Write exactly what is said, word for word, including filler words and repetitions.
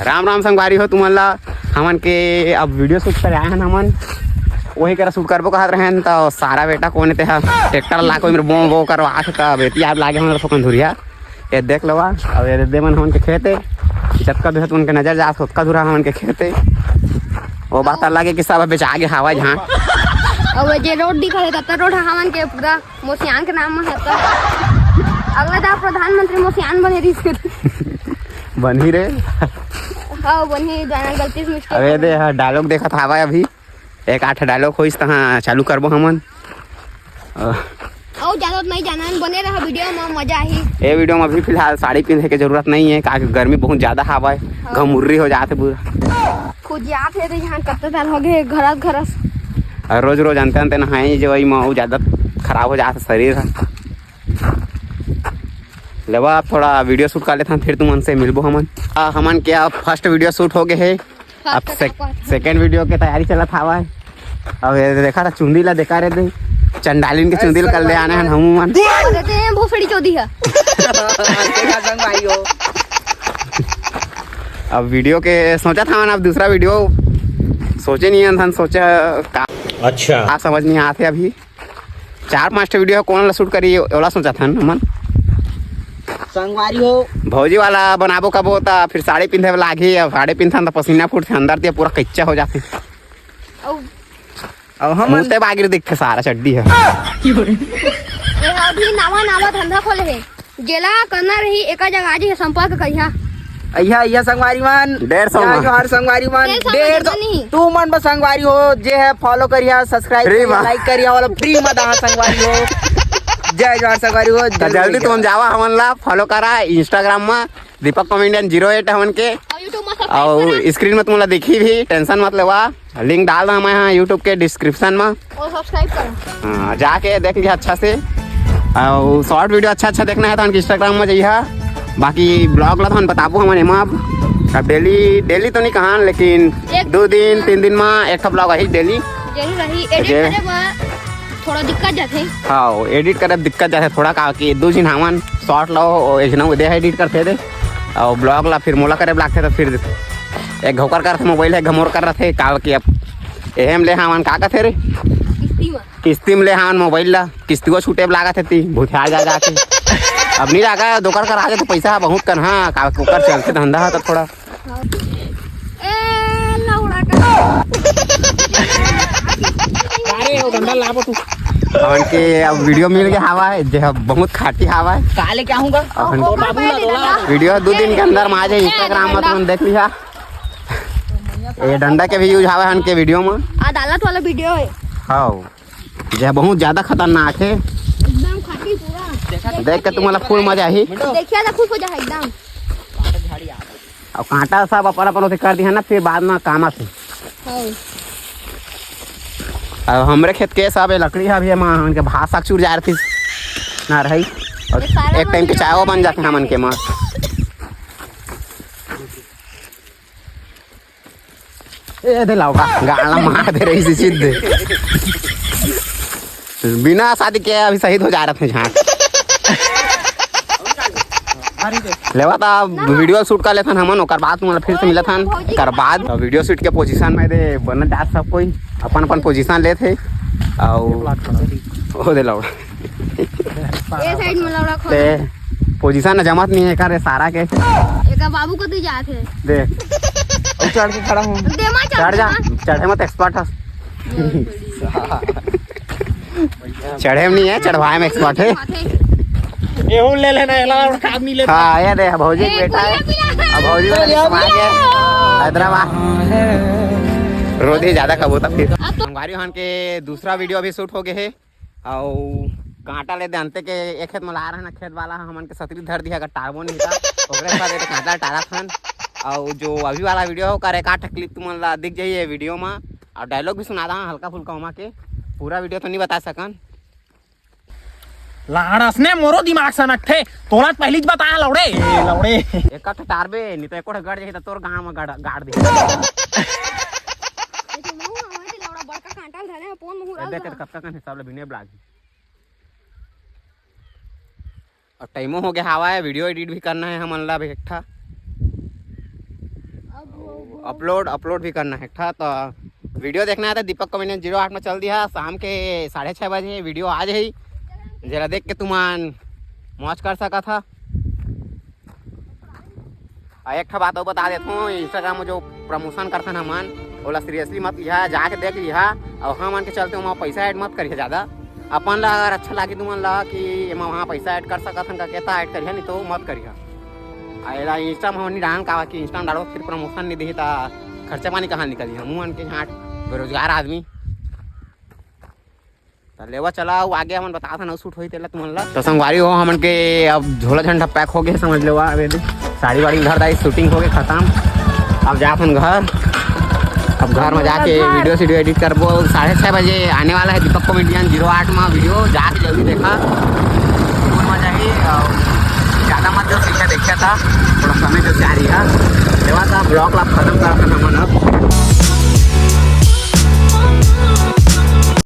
राम राम संगवारी हो तुमन ला। हमन के अब वीडियो शूट करे आए हन हमन, वही करा शूट करबो कहत रहेन, त सारा बेटा कोन ते ह ट्रैक्टर ला कोई मेरे बो बो करवा के, तब एती आप लागे हमन ला थोकन धुरिया। ये देख लवा, अब ये दे मन हमन के खेत हे, जतका भी हो तुमन के नजर जात ओतका धुरा हमन के खेत हे। वो बात अलग हे कि सब बेचा गे हवा जहाँ। अब जे रोड दिखत हे, तब रोड हमन के पूरा मोसियान के नाम म हे त। अगला दाव प्रधानमंत्री मोसियान बने रहिस। बनही रे। हाँ, बनही, जाना गलती से मिस्टेक अबे हो दे, गई। हाँ, डायलॉग देखत हावय अभी। एक आठ डायलॉग होइस तहाँ चालू करबो हमन। अ, अउ ज्यादा नहीं जाना, बने रहा वीडियो में, मजा आही। ए वीडियो में अभी फिलहाल साड़ी पहने के जरूरत नहीं है, काहे कि गर्मी बहुत ज्यादा हावय, हाँ। घमुर्री हो जात हे पूरा। खुद जात हे तो यहाँ कत्ते साल हो गए, घरस घरस। अउ रोज रोज अंते अंते नहाए जे वही में अउ ज्यादा खराब हो जात हे शरीर ह। लेवा, अब थोड़ा वीडियो शूट कर लेथन, फिर तुमन से मिलबो हमन। आ, हमन के अब फर्स्ट वीडियो शूट हो गए हे, अब first से-, का part। सेकंड वीडियो के तैयारी चलत हावय। अब ये देखा था चुंदी ला देखा रे दे, चंडालिन के चुंदी ला कर ले आने हन हमू मन। अरे ते भोसड़ी चोदी है। देखा संग भाई हो। अब वीडियो के सोचा था ना, अब दूसरा वीडियो सोचे नहीं हन, सोचा का। अच्छा। आप समझ नहीं आते अभी। चार पांच ठो वीडियो कौन ला शूट करी, ओला सोचत हन हमन। संगवारी हो। भौजी वाला बनाबो कबो, त फिर साड़ी पिंधे वाला आगी, अब साड़ी पिंधथन त पसीना फूटथे, अंदर दिया पूरा कच्चा हो जाथे। अउ अउ हमन मुते बागिर दिखथे सारा चड्डी ह। ये अभी नवा नवा धंधा खोले हे। जेला करना रही, एका जगह आज ही संपर्क करिहा। अइहा, अइहा संगवारी मन। डेढ़ सौ जय मा। जोहार संगवारी मन। डेढ़ सौ डेढ़ सौ। नहीं। तू मन बस संगवारी हो, जे है फॉलो करिहा, सब्सक्राइब फ्री करिहा, मा। लाइक करिहा, वाला फ्री मा दहा संगवारी हो। जय जोहार संगवारी हो, त जय जल्दी जोहार। तुम जावा, हमन ला फॉलो करा Instagram मा, दीपक कॉमेडियन ज़ीरो एट हमन के। अउ YouTube मा सब्सक्राइब अउ करा। स्क्रीन मा तुमन ला दिखही भी, टेंशन मत लेवा। लिंक डाल रहा मैं हाँ YouTube के डिस्क्रिप्शन में। और सब्सक्राइब करो। हाँ, जाके देख लिया अच्छा से। और शॉर्ट वीडियो अच्छा अच्छा देखना है तो हमन के Instagram में जाइए। बाकी ब्लॉग ला तो हम बताबो हमन एमा अब। अब डेली, डेली तो नहीं कहान, लेकिन एक दो दिन, तीन दिन में एक ठो ब्लॉग आही डेली। जरूर रही। एडिट जे करे बर थोड़ा दिक्कत जाथे। हाँ, एडिट करे दिक्कत जाथे थोड़ा, का कि दो झिन हमन शॉर्ट लो, एक झिन उदय एडिट करथे दे, और ब्लॉग ला फिर मोला करे लागथे, तो फिर एक घोकर करथे मोबाइल, एक घमोर कर रथे, का कि अब एहेम ले हमन का कथे रे? किस्ती म। किस्ती म ले हमन मोबाइल ला, किस्तियो छूटे लागत हे ती, भुथियार जा जाके। अब नहीं लागा, दोकर कर आगे तो पैसा बहुत कन, हाँ, का ओकर चलथे धंधा ह तो थोड़ा। ए, लौड़ा का। अरे, वो गंदा लाबो तू। हमन के अब वीडियो मिल गया हवा है, जे ह बहुत खाटी हवा है। काले क्या होगा? हमन और बाबू ला डोला। वीडियो दो दिन के अंदर में आ जाए, Instagram में तुमन देख लिहा। ये डंडा के भी यूज हवा है हमन के वीडियो में। अदालत वाला वीडियो है। हाँ, जे बहुत ज्यादा खतरनाक है। एकदम खाटी पूरा। देख के तुम्हारा फुल मजा ही। देखिए तो खुश हो जाए एकदम। और कांटा सब अपन अपन उसे कर दिया ना, फिर बाद में काम आथे। हाँ। अब हमरे खेत के सब ये लकड़ी है, अभी हम उनके भात साग चूर जा रही ना रही। और ये सारा एक टाइम के हमन चाय बन जाते हैं हमन के माँ। ए दे लाओ गा-, गाला मार दे रही सी सीधे। बिना शादी के अभी शहीद हो जा रहे थे झांट। लेवा ता वीडियो शूट कर लेथन हमन, ओकर बाद तुमन ला फिर से मिलत हन। ओकर बाद वीडियो शूट के पोजीशन में दे बनत जात सब कोई अपन अपन पोजीशन लेत हे। अउ ओ दे लौड़ा। ए साइड में लौड़ा खड़ा। ते पोजीशन न जमत नहीं है का रे सारा के। एका बाबू को दी जात है। दे। ओ चढ़ के खड़ा हूँ। दे मा चढ़ चढ़ जा, जा। चढ़े मत एक्सपर्ट है। चढ़े में नहीं है, चढ़वाए में एक्सपर्ट है। एहू ले लेना, एला और काम नहीं लेता। हाँ, ये दे, भौजी ए, बेटा है। कुलिया पिला। अब भौजी वाला कुलिया सामान पिला। है। हैदराबाद। रोज ही ज्यादा कबूतर फिर। अब तो संगवारी हन के दूसरा वीडियो भी शूट हो गए है। अउ कांटा ले दे अंते के एक खेत में ला रहे ना, खेत वाला हमन के सतरी धर दिया, अगर टारबो नहीं था, ओकरे साथ एक कांटा टारा थन। अउ जो अभी वाला वीडियो हो, ओकर एक आठ क्लिप तुमन ला दिख जाई ये वीडियो में। अउ डायलॉग भी सुना दा हल्का फुल्का ओमा के, पूरा वीडियो तो नहीं बता सकन। लाड़स ने मोरो दिमाग सनकथे, तोला त पहिली च बताया लौड़े, ए लौड़े। एक कट टारबे, नहीं तो एको ठे गड़ जाही त तोर गांव में गड़, गाड़ दे। ए तो मुंह में होए ते लौड़ा बड़का कांटा धरे, कौन मुंह ए देख, रहा? कतका कन हिसाब ले बिने ब्लॉग। और टाइमो हो गया हवा है, वीडियो एडिट भी करना है हमन ला अभी एक ठा। अपलोड अपलोड भी करना हे एक ठा। तो वीडियो देखना हे तो दीपक कॉमेडियन जीरो आठ में चल दिहा। शाम के साढ़े छः बजे वीडियो आ जाही, जेला देख के तुमन मौज कर सकत हा। अउ एक ठा बात अउ बता देथों, Instagram में जो प्रमोशन करथन हमन, ओला सीरियसली मत लिहा, जाके देख लिहा। अउ हमन के चलते ओमा पैसा ऐड मत करिहा ज़्यादा। अपन ला अगर अच्छा लागे तुमन ला कि एमा वहाँ पैसा ऐड कर सकत हन करके, त ऐड करिहा, नहीं तो मत करिहा। आ एला Insta में हमन नहीं डालन, काबर कि Insta में डालो फिर प्रमोशन नहीं दिही, त खर्चा पानी कहाँ निकलही? हमू मन के झांट बेरोजगार आदमी। त लेवा चला, अउ आगे हमन बतात हन, अउ शूट होही तेला तुमन ला। तो संगवारी हो, हमन के अब झोला झंडा पैक हो गए, समझ लेवा। अब ये देख, साड़ी वाड़ी उधर दाई, शूटिंग हो गए खत्म। अब जात हन घर। अब घर में जाके वीडियो सीडियो एडिट करबो। साढ़े छः बजे आने वाला है दीपक कॉमेडियन जीरो आठ में वीडियो, जाके जल्दी देखा, फुल मजा ही। अउ ज़्यादा मत जो सीखा देखा था, थोड़ा समय जो से आ रही है। लेवा था ब्लॉग ला खत्म करत हन हमन अब।